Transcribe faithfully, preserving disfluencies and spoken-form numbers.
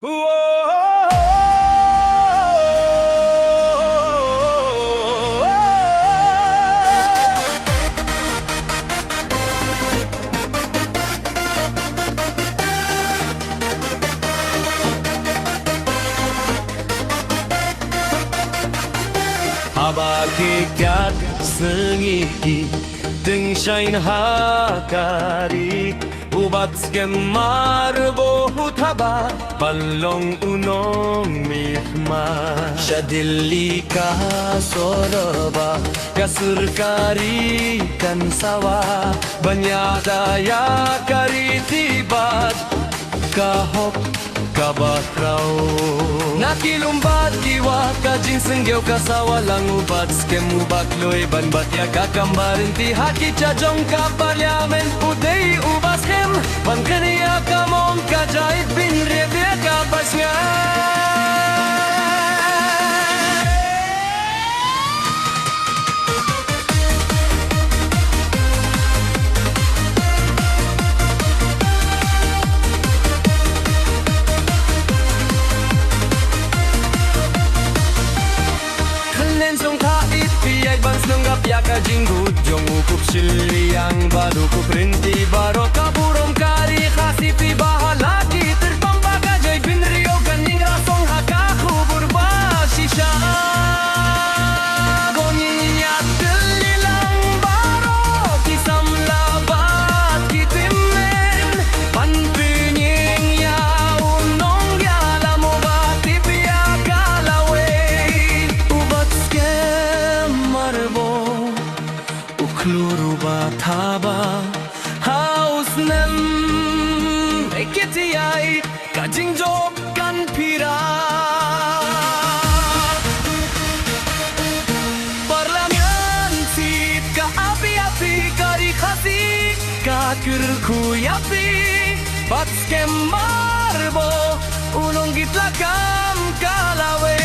Haba ki kat sngi ki tyngshaiñ ha ka ri, u Batskhem Marbou u thaba ban long u nongmihma. Sha Delhi ka soroba, ka sorkar kan sawa ban ïada ïa ka riti bad ka hok kaba khraw. Na ki lum bad ki wah ka jingsngew ka sawa lang u Batskhem uba kloi ban bat ïa ka kam baryntih ha ki jaka jong ka Parliament. U dei uba skhem ban kren ïa ka mong ka jaitbynriew ïa ka basnga. Khynnah jong ka, ïeit ban sngewbha ïa ka jingkut jong u Kup Shiliang bad u Kup Ryntih baroh, ka burom ka ri Khasi phi ba ha la ki tyrpang ba ka jaitbynriew kan ïeng rasong ha ka khubor ba shisha. Ko ngin ïatylli lang baroh ki samla bad ki tymmen ban pynïeng ïa u nongïalam uba tip ïa ka lawei, u Batskhem Marbou. U khlur uba thaba ha u snem, e kit ïa ka jingjop kan pyrta. Parliament seat ka ap ïa phi, ka ri Khasi ka kyrkhu ïa phi. Batskhem Marbou, u nongkitlakam ka lawei.